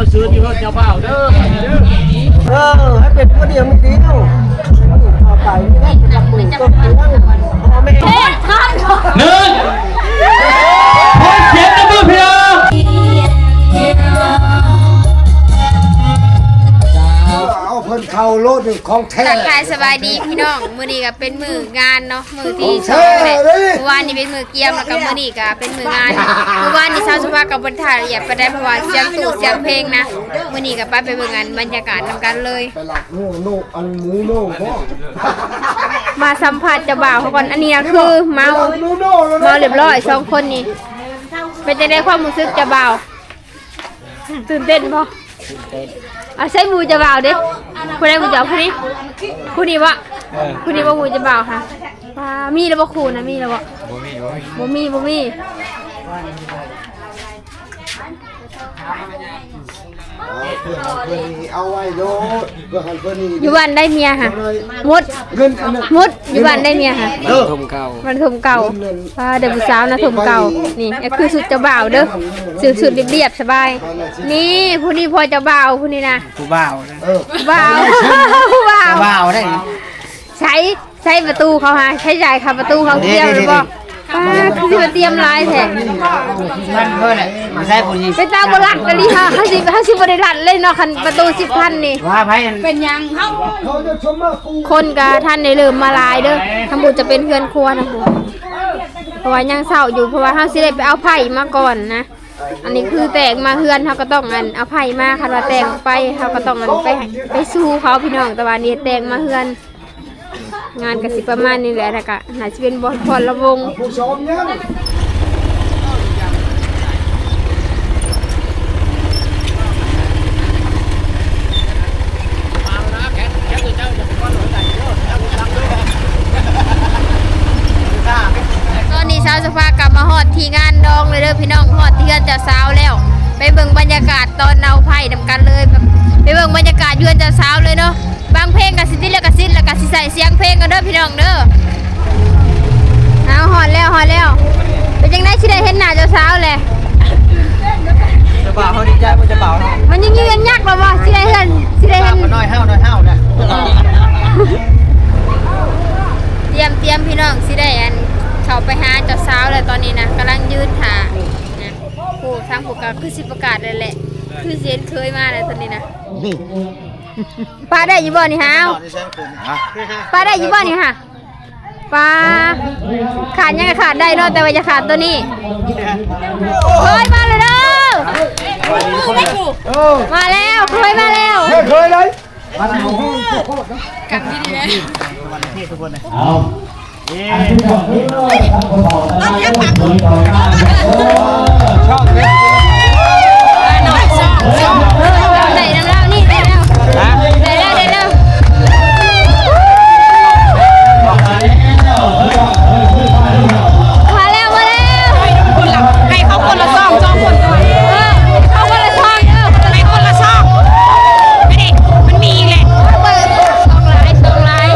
ເຊີນຢູ່ເຮືອນເຈົ້າບ່າວເດີ ເອີ ໃຫ້ເປັນຜູ້ດຽວມີດຽວ ຕໍ່ໄປນີ້ໄດ້ເປັນຫຼັກໝື່ນຕົ້ນເມືອງ ພໍ່ແມ່ ໜຶ່ງ ຂໍສຽງຕົບມືພີ່ນ້ອງ ເອົາເພິ່ນເຂົ້າໂລດ ຂອງແທ້ ທັກທາຍສະບາຍດີພີ່ນ້ອງ ມື້ນີ້ກໍເປັນມື້ງານເນາະ ມື້ທີສອງແຫຼະ ເມື່ອວານນີ້ເປັນມື້ກຽມ ແລ້ວກໍມື້ນີ້ກໍເປັນມື້ງານ ເມື່ອວານນີ້ສາວສຸພາກໍບໍ່ໄດ້ຖ່າຍລະອຽດປານໃດ ເພາະວ່າສຽງຕູ້ສຽງເພງນະ ມື້ນີ້ກໍໄປ ໄປເບິ່ງອັນບັນຍາກາດນຳກັນເລີຍ ໄປລັກໜູ ໜູ ອັນໝູໂນບໍ ມາສຳພາດເຈົ້າບ່າວເຮົາກ່ອນ ອັນນີ້ນະຄືເມົາ ເມົາລຽບຮ້ອຍ ສອງຄົນນີ້ ເປັນຈັ່ງໃດຄວາມຮູ້ສຶກເຈົ້າບ່າວ? ຕື່ນເຕັ້ນບໍ່? ອ່າ ໃສ່ໝູ່ເຈົ້າບ່າວເດ້ ຜູ້ໃດໝູ່ເຈົ້າ ຜູ້ນີ້ ຜູ້ນີ້ບໍ່? ເອີ ຜູ້ນີ້ບໍ່ໝູ່ເຈົ້າບ່າວຫະ ອ່າ ມີແລ້ວບໍ່ຄູ່ນະ ມີແລ້ວບໍ່? ບໍ່ມີ ບໍ່ມີ ບໍ່ມີ ບໍ່ມີ ເອົາ ເອົາໄວ້ໂລດ ເພື່ອໃຫ້ເພິ່ນນີ້ ຢູ່ບ້ານໄດ້ເມຍຫະ ໝົດ ເງິນອັນນັ້ນ ໝົດ ຢູ່ບ້ານໄດ້ເມຍຫະ ເອີ ຖົມເກົ່າ ມັນຖົມເກົ່າ ເງິນນັ້ນ ອ່າ ໄດ້ຜູ້ສາວນະຖົມເກົ່າ ນີ້ ຄືຊຸດເຈົ້າບ່າວເດີ ຊື້ຊຸດລຽບໆ ສະບາຍ ນີ້ ຜູ້ນີ້ພໍ່ເຈົ້າບ່າວ ຜູ້ນີ້ນະ ຜູ້ບ່າວນະ ເອີ ຜູ້ບ່າວ ຜູ້ບ່າວ ຜູ້ບ່າວໄດ້ ໃສ່ ໃສ່ປະຕູເຂົາຫາ ໃຊ້ຈ່າຍຄ່າປະຕູເຂົາ ເດ້ ຕຽມແລ້ວບໍ່? ເດ້ ປ້າ ຄືຊິມາຕຽມຫຼາຍແທ້ ມັນເພິ່ນແຫຼະ ໃຊ້ຜູ້ນີ້ ເປັນຕາບໍ່ລັດອີ່ຫຼີຫະ ເຮົາຊິ ເຮົາຊິບໍ່ໄດ້ລັດເລີຍເນາະ ຄັນປະຕູສິບພັນນີ້ ວ່າໃຜ ເປັນຫຍັງເຮົາ ຄົນກໍທັນໄດ້ເລີ່ມມາຫຼາຍເດີ ທາງພຸ້ນຈະເປັນເຮືອນຄົວທາງພຸ້ນ ເພາະວ່າຍັງເຊົ້າຢູ່ ເພາະວ່າເຮົາຊິໄດ້ໄປເອົາໄພ້ມາກ່ອນນະ ອັນນີ້ຄືແຕ່ງມາເຮືອນ ເຮົາກໍຕ້ອງອັນເອົາໄພ້ມາ ຄັນວ່າແຕ່ງໄປ ເຮົາກໍຕ້ອງອັນໄປ ໄປສູ່ເຂົາພີ່ນ້ອງ ແຕ່ວ່ານີ້ແຕ່ງມາເຮືອນ ງານກໍຊິປະມານນີ້ແຫຼະ ແລ້ວກໍໜ້າຊິເປັນບ່ອນຟ້ອນລຳວົງ ຕອນນີ້ສາວສຸພາກໍມາຮອດທີ່ງານດອງແລ້ວເດີພີ່ນ້ອງ ຮອດທີ່ເຮືອນເຈົ້າສາວແລ້ວ ໄປເບິ່ງບັນຍາກາດຕອນເອົາໄພ້ນຳກັນເລີຍ ໄປເບິ່ງບັນຍາກາດຢູ່ເຮືອນເຈົ້າສາວເລີຍເນາະ ບາງເພງກໍຊິຕິດລິຂະສິດ ແລ້ວກໍຊິໃສ່ສຽງເພງກັນເດີພີ່ນ້ອງເດີ ເອົາ ຮອດແລ້ວ ຮອດແລ້ວ ເປັນຈັ່ງໃດ ຊິໄດ້ເຫັນໜ້າເຈົ້າສາວແຫຼະ ເຈົ້າບ່າວເຮົາດີໃຈບໍ່ ເຈົ້າບ່າວເຮົາ ມັນຍັງຢືນຍັກລະບໍ່ ຊິໄດ້ເຫັນ ຊິໄດ້ເຫັນ ນ້ອຍເຮົາ ນ້ອຍເຮົານະ ຕຽມ ຕຽມພີ່ນ້ອງ ຊິໄດ້ອັນ ເຂົ້າໄປຫາເຈົ້າສາວແລ້ວ ຕອນນີ້ນະ ກຳລັງຢືນຖ້ານະ ໂອ້ ທາງຜູ້ກໍຄືຊິປະກາດແລ້ວແຫຼະ ຄືຊິເຫັນເຄີຍມາແລ້ວຕອນນີ້ນະ ປາໄດ້ຢູ່ບໍ່ນີ້ຫາວ ປາໄດ້ຢູ່ບໍ່ນີ້ຫາ ປາ ຂາດຫຍັງກໍຂາດໄດ້ເນາະ ແຕ່ວ່າຢ່າຂາດໂຕນີ້ ເຄີຍມາແລ້ວເດີ ມາແລ້ວ ເຄີຍມາແລ້ວ ເຄີຍເລີຍ ກັນດີໆ ເອົາ ອັນທີ່ສອງນີ້ເນາະ ທາງຜູ້ເຖົ້ານັ້ນເລີຍ ໄດ້ນຳລາວນີ້ ໄດ້ແລ້ວ ຮະ ໄດ້ແລ້ວ ໄດ້ແລ້ວ ມາແລ້ວ ມາແລ້ວ ໃຫ້ເຂົາຄົນລະຊອງ ຊອງຄົນ ເອີ ເຂົາຄົນລະຊອງ ເອີ ໃຫ້ຄົນລະຊອງ ໄປເດ້ ມັນມີອີກແຫຼະ ເບິ່ງ ສອງຫຼາຍ ສອງຫຼາຍ.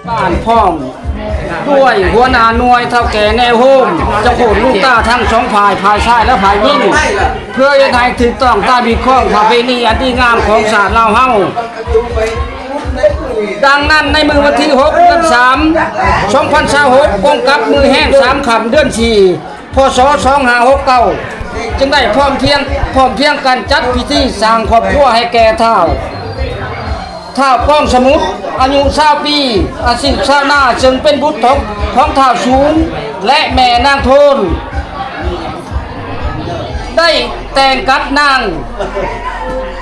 ບ້ານພ້ອມດ້ວຍຫົວໜ້າໜ່ວຍ ເຖົ້າແກ່ແນວໂຮມ ເຈົ້າໂຄດລຸງຕາທັງສອງຝ່າຍ ຝ່າຍຊາຍ ແລະ ຝ່າຍຍິງ ເພື່ອເຮັດໃຫ້ຖືກຕ້ອງຕາມຮີດຄອງປະເພນີອັນດີງາມຂອງຊາດລາວເຮົາ. ດັ່ງນັ້ນ ໃນມື້ວັນທີຫົກ ເດືອນສາມ ສອງພັນຊາວຫົກ ກົງກັບມື້ແຮງສາມຄ່ຳເດືອນສີ່ ພ.ສ. ສອງຫ້າຫົກເກົ້າ ຈຶ່ງໄດ້ພ້ອມພຽງ ພ້ອມພຽງກັນຈັດພິທີສ້າງຄອບຄົວໃຫ້ແກ່ທ້າວ ທ້າວປອງສະໝຸດ ອາຍຸຊາວປີ ອາຊີບຊາວນາ ເຊິ່ງເປັນບຸດຂອງ ຂອງທ້າວສູງ ແລະ ແມ່ນາງໂທນ ໄດ້ແຕ່ງກັບນາງ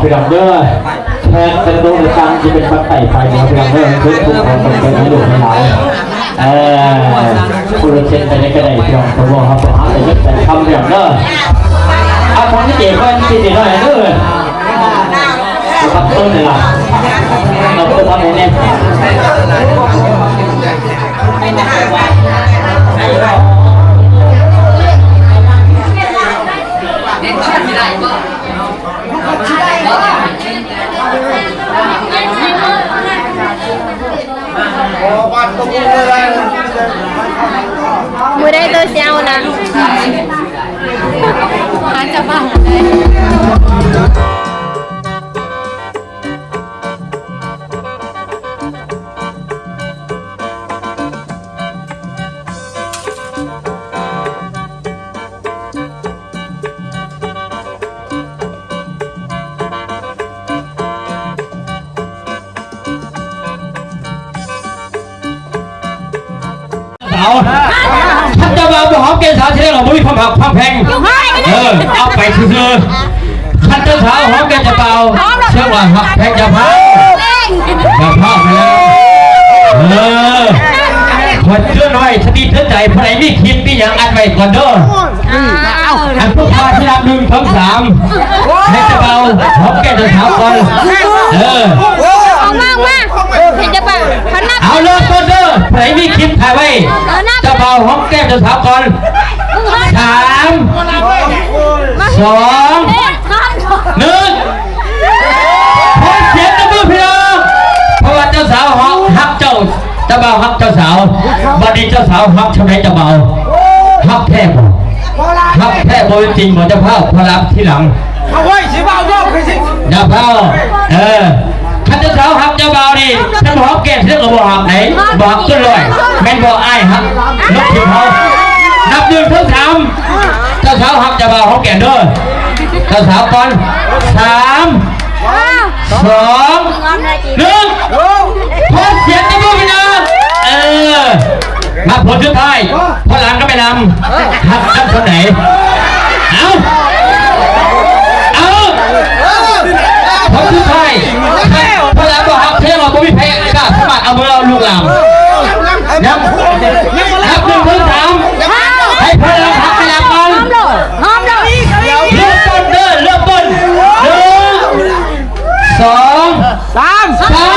ພີ່ນ້ອງເດີ ແຂກເປັນໂຕເປັນຕັງ ຊິເປັນປັດໄຕໄປເນາະ ພີ່ນ້ອງເດີ ເຊີນທຸກຄົນເປັນໃຫ້ລູກໃຫ້ຫຼານ ເອີ ຜູ້ລະເຊັນໄປໄດ້ກໍໄດ້ ພີ່ນ້ອງ ສະບວກເຮົາ ເອົາໄປເຮັດໄປທຳ ພີ່ນ້ອງເດີ ເອົາຂອງທີ່ເກັບໄວ້ ທີ່ເກັບໄວ້ເດີ ເອົາປັດຕົ້ນນີ້ລະ ເອົາຕົວປັດນີ້ແນ່. ມື້ໃດໂຕຊິເອົານະ ຫາເຈົ້າບ່າວໄດ້. ສາວ ຄັນເຈົ້າບ່າວບໍ່ຫອມແກ້ມສາວ ສະແດງວ່າບໍ່ມີຄວາມຮັກຄວາມແພງ ເອີ ເອົາໄປຊື່ໆ. ຄັນເຈົ້າສາວຫອມແກ້ມເຈົ້າບ່າວ ສະແດງວ່າຮັກແພງເຈົ້າບ່າວ ເຈົ້າບ່າວ ເອີ ຂໍເຕືອນໄວ້ ສະຕິເຕືອນໃຈ ຜູ້ໃດມີຄລິບມີຫຍັງອັດໄວ້ກ່ອນເດີ. ອັນຜູ້ພາທີ່ນັບໜຶ່ງ ສອງ ສາມ ໃຫ້ເຈົ້າບ່າວຫອມແກ້ມເຈົ້າສາວກ່ອນ ເອີ ອອກມາ ອອກມາ ໃຫ້ເຈົ້າບ່າວເຂົານັບ ເອົາເລີ່ມຕົ້ນເດີ ໃຜມີຄລິບຖ່າຍໄວ້ ເຈົ້າບ່າວຫອມແກ້ມເຈົ້າສາວກ່ອນ ສາມ ສອງ ໜຶ່ງ ຂໍສຽງຕົບມືພີ່ນ້ອງ ເພາະວ່າເຈົ້າສາວຮັກເຈົ້າ ເຈົ້າບ່າວຮັກເຈົ້າສາວ ບັດນີ້ເຈົ້າສາວຮັກຊ່ຳໃດເຈົ້າບ່າວ ຮັກແທ້ບໍ່ ຮັກແທ້ບໍ່ ຈິງບໍ່ເຈົ້າພາບ ພໍລຳທີຫຼັງ ເອົາໄວ້ຊິເວົ້ານອກຄືຊິ ຢ່າພາບ ເອີ ຄັນເຈົ້າສາວຮັກເຈົ້າບ່າວນີ້ ຄັນບໍ່ຫອມແກ້ມເທື່ອກໍບໍ່ຮັກໃດ ບໍ່ຮັກເກີນຮ້ອຍ ແມ່ນບໍ່ອ້າຍຮັກ ລົບທີມເຮົາ ນັບໜຶ່ງເຖິງສາມ ເຈົ້າສາວຮັກເຈົ້າບ່າວຫອມແກ້ມເດີ ເຈົ້າສາວກ່ອນ ສາມ ສອງ ໜຶ່ງ ຂໍສຽງຕົບມືພີ່ນ້ອງ ເອີ ມາຜົນສຸດທ້າຍ ພໍ່ຫຼານກັບແມ່ລຳ ຮັກກັນສ່ຳໃດ ເອົາ ເອົາ ຜົນສຸດທ້າຍ ພໍ່ຫຼານບໍ່ຮັກ ສະແດງວ່າບໍ່ມີໃຜກ້າສາມາດເອົາມືເອົາລູກຫຼານ ນັບ ນັບໜຶ່ງເຖິງສາມ ໃຫ້ພໍ່ຫຼານຮັກແມ່ລຳກ່ອນ ເລີ່ມຕົ້ນເດີ ເລີ່ມຕົ້ນ ໜຶ່ງ ສອງ ສາມ ສາມ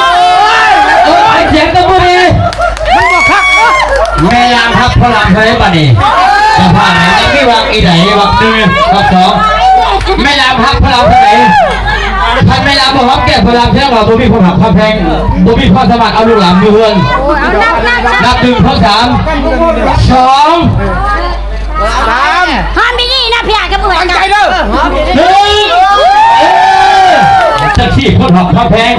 ໂອ້ຍ ສຽງຕົບມືດີ ມັນບໍ່ຄັກ ແມ່ລາມຮັກພໍ່ລາມເທົ່າໃດບັດນີ້ ສະພາບນີ້ ມີວັກອີໃດ ວັກໜຶ່ງ ວັກສອງ ແມ່ລາມຮັກພໍ່ລາມເທົ່າໃດ ຄັນແມ່ລາມບໍ່ຫອມແກ້ມພໍ່ລາມ ສະແດງວ່າບໍ່ມີຄວາມຮັກຄວາມແພງ ບໍ່ມີຄວາມສາມາດເອົາລູກຫຼານມາເຮືອນ ນັບ ນັບ ນັບ ນັບໜຶ່ງ ສອງ ສາມ ສອງ ສາມ ຫອມດີໆນະ ພີ່ອ້າຍກັບເອື້ອຍ ຕັ້ງໃຈເດີ ໜຶ່ງ ເອີ ຈັກຊິຄົນຮັກຄວາມແພງ.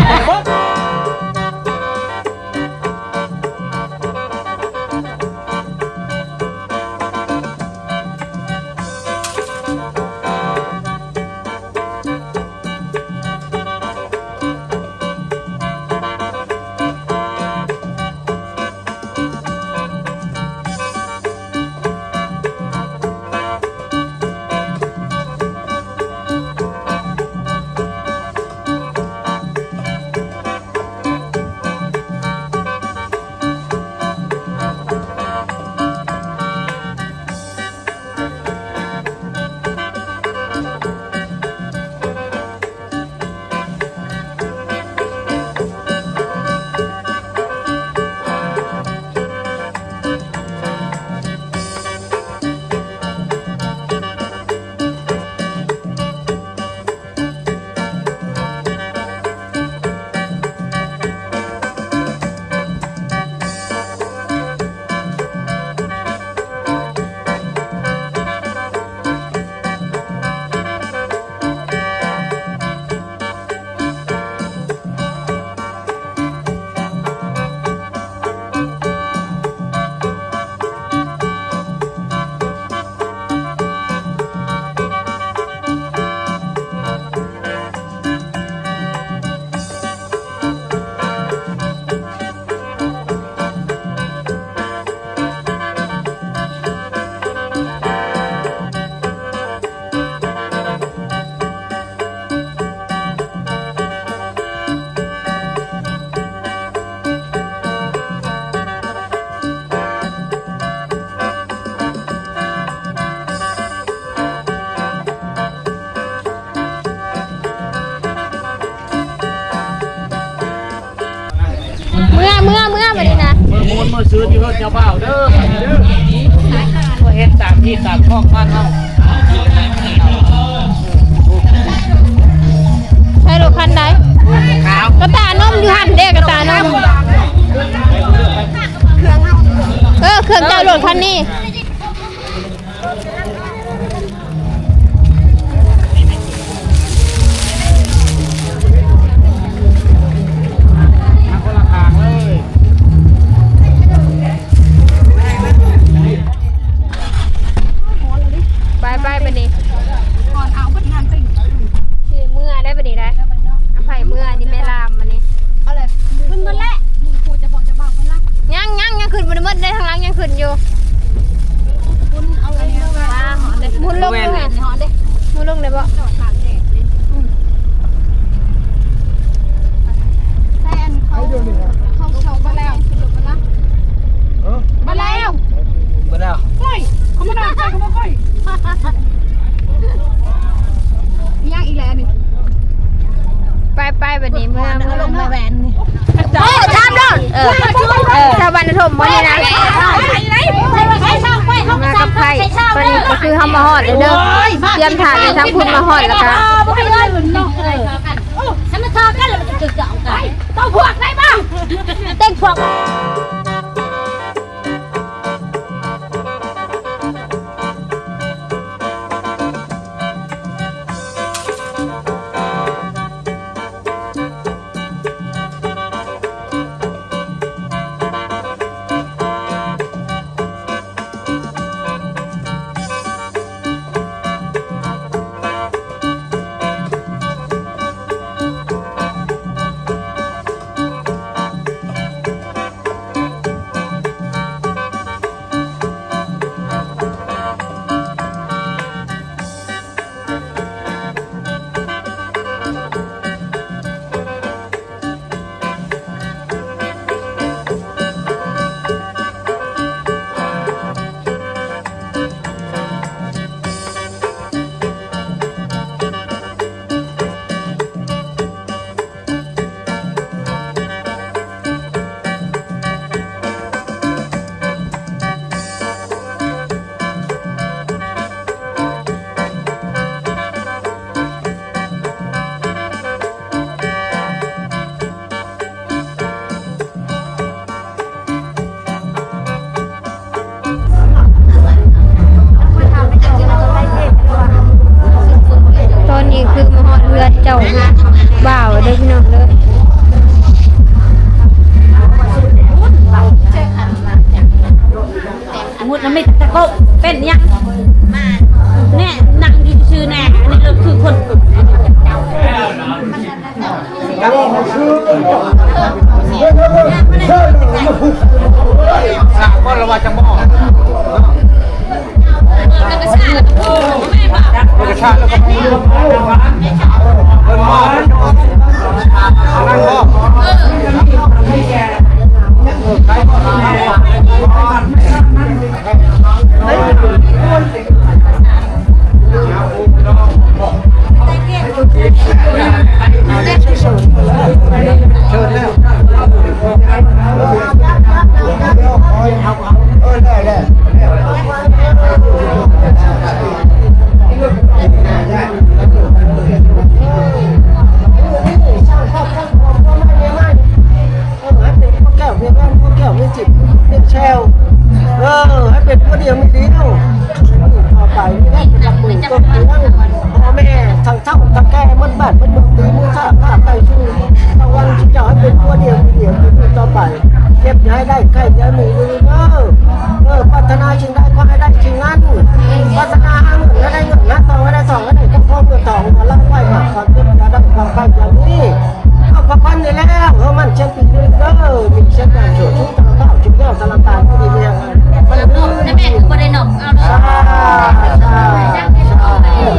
ເມືອ ເມືອ ເມືອ ບັດນີ້ນະ ເມືອ ເມືອຊື້ຢູ່ເຮືອນເຈົ້າບ່າວເດີ ເຮັດຕາມທີ່ຕາມຄອກບ້ານເຮົາ. ໃຊ້ລົດຄັນໃດ? ກະຕານົມຢູ່ຫັ້ນເດ້ ກະຕານົມ. ເອີ ເຄື່ອງເຈົ້າລົດຄັນນີ້. ໄປໆ ບາດນີ້ ຊິເມືອໄດ້ບາດນີ້ໄດ້ ເອົາໃຜເມືອ ອັນນີ້ແມ່ລາມ ອັນນີ້ ເອົາເລີຍ ຂຶ້ນໝົດແລ້ວ ຍັງ ຍັງ ຍັງຂຶ້ນບໍ່ໄດ້ໝົດເດ້ ທາງຫຼັງຍັງຂຶ້ນຢູ່ ໝູນລົງ ໝູນລົງໄດ້ບໍ່? ອືມ ໃສ່ອັນເຂົາ ເຂົາ ເຂົາບໍ່ແລ້ວ ບໍ່ແລ້ວ ບໍ່ແລ້ວ ໂອ້ຍ ເຂົາມານອນໃສ່ເຂົາບໍ່ຄ່ອຍ ອີຫຍັງອີກແລ້ວນີ້ ໄປໆ ບາດນີ້ ເມືອ ເມືອ ເອົາລົງມາແວ່ນນີ້ ໂອ້ ຖາມໂລດ ເອີ ເອີ ຊາວບ້ານນະຖົມບໍ່ນີ້ນະ ມາກັບໃຜ ຕອນນີ້ກໍຄືເຮົາມາຮອດແລ້ວເດີ ຕຽມຖ້າຢູ່ທາງພຸ້ນມາຮອດແລ້ວກະ ບໍ່ໃຫ້ເອີ້ນເນາະ ເອີ ຄັນມັນເທົ່າກັນແລ້ວມັນຈະເກີດເຈົ້າກັນ ເຈົ້າພວກໄດ້ບໍ່? ເຕັງພວກ.ຕອນນີ້ຄືມາຮອດເຮືອນເຈົ້າບ່າວເດີພີ່ນ້ອງເດີ ໝຸດນະມິດຕະໂກະເປັນຫຍັງ ແນ່ ນັ່ງຢູ່ຊື່ໆ ແນ່ ອັນນີ້ລະຄືຄົນ ສາມຄົນລະວ່າຈະບໍ່ອອກ ເອີ ທຳມະຊາດລະບໍ່ ເອີ ທຳມະຊາດລະບໍ່ ເອີ ເພິ່ນມອບ ອັນນັ້ນບໍ່ ເອີ ເອີ ໃຜບໍ່ ເອີ ເຊີນແລ້ວ ເອີ ໄດ້ແລ້ວ ເອີ ໃຫ້ເປັນຜົວແກ້ວເມຍແຫວນ ຜົວແກ້ວເມຍຈິດ ເມຍແຊວ ເອີ ໃຫ້ເປັນຜົວດຽວເມຍດຽວ ຕໍ່ໄປນີ້ແຫຼະ ເປັນລັກມືຕົ້ນເມືອງ ພໍ່ແມ່ທັງເຖົ້າທັງແກ່ ໝົດບ້ານໝົດເມືອງ ຕີມືຂ້າຂ້າໄກ່ຊູ ຕາວັນຊຸມເຈົ້າໃຫ້ເປັນຜົວດຽວເມຍດຽວ ຕໍ່ໄປ ເຈັບຢ່າໃຫ້ໄດ້ ໄຂ້ຢ່າໃຫ້ມີ ເອີ ເອີ ປາດຖະໜາສິ່ງໃດ ຂໍໃຫ້ໄດ້ສິ່ງນັ້ນ ປາດຖະໜາຫາເງິນໃຫ້ໄດ້ເງິນ ຫາທອງໃຫ້ໄດ້ທອງ ໃຫ້ໄດ້ເງິນທອງ ເງິນທອງ ໃຫ້ໄດ້ຄວາມເຈັບຢ່າໄດ້ ຄວາມໄຂ້ຢ່າມີ ເອົາປະພັນນີ້ແລ້ວ ເອີ ມັນເຈັບ ເດີ ມີເສຍງການໂຊດຊຸກຕາລະຕາວ ຊຸກແນວຕາລະຕານ ຜູ້ດີເມຍ ແມ່ຄືບໍ່ໄດ້ນອກ ເອົາເດີ ສາທຸ ສາທຸ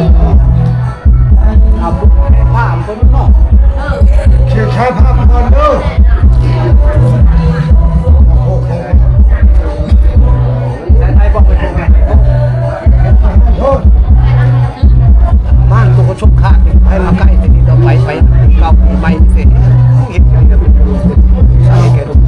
ເອົາຜູ້ໃຫ້ພາເພິ່ນເນາະ ເອີ ເສຍຊາພາກ່ອນເດີ ໃສ່ໄທບໍ່ເປັນ ມານໂຕກະສົກຂາດ ໃຫ້ມາໃກ້ ທີນີ້ຕໍ່ໄປ ໄປເກົ່າໃໝ່ ເສຍ ເຮັດຫຍັງ ໃສ່ແກ່ລູກ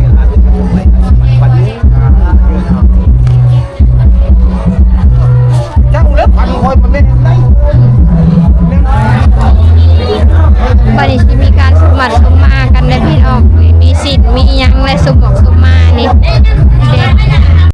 ບ້ານສົມ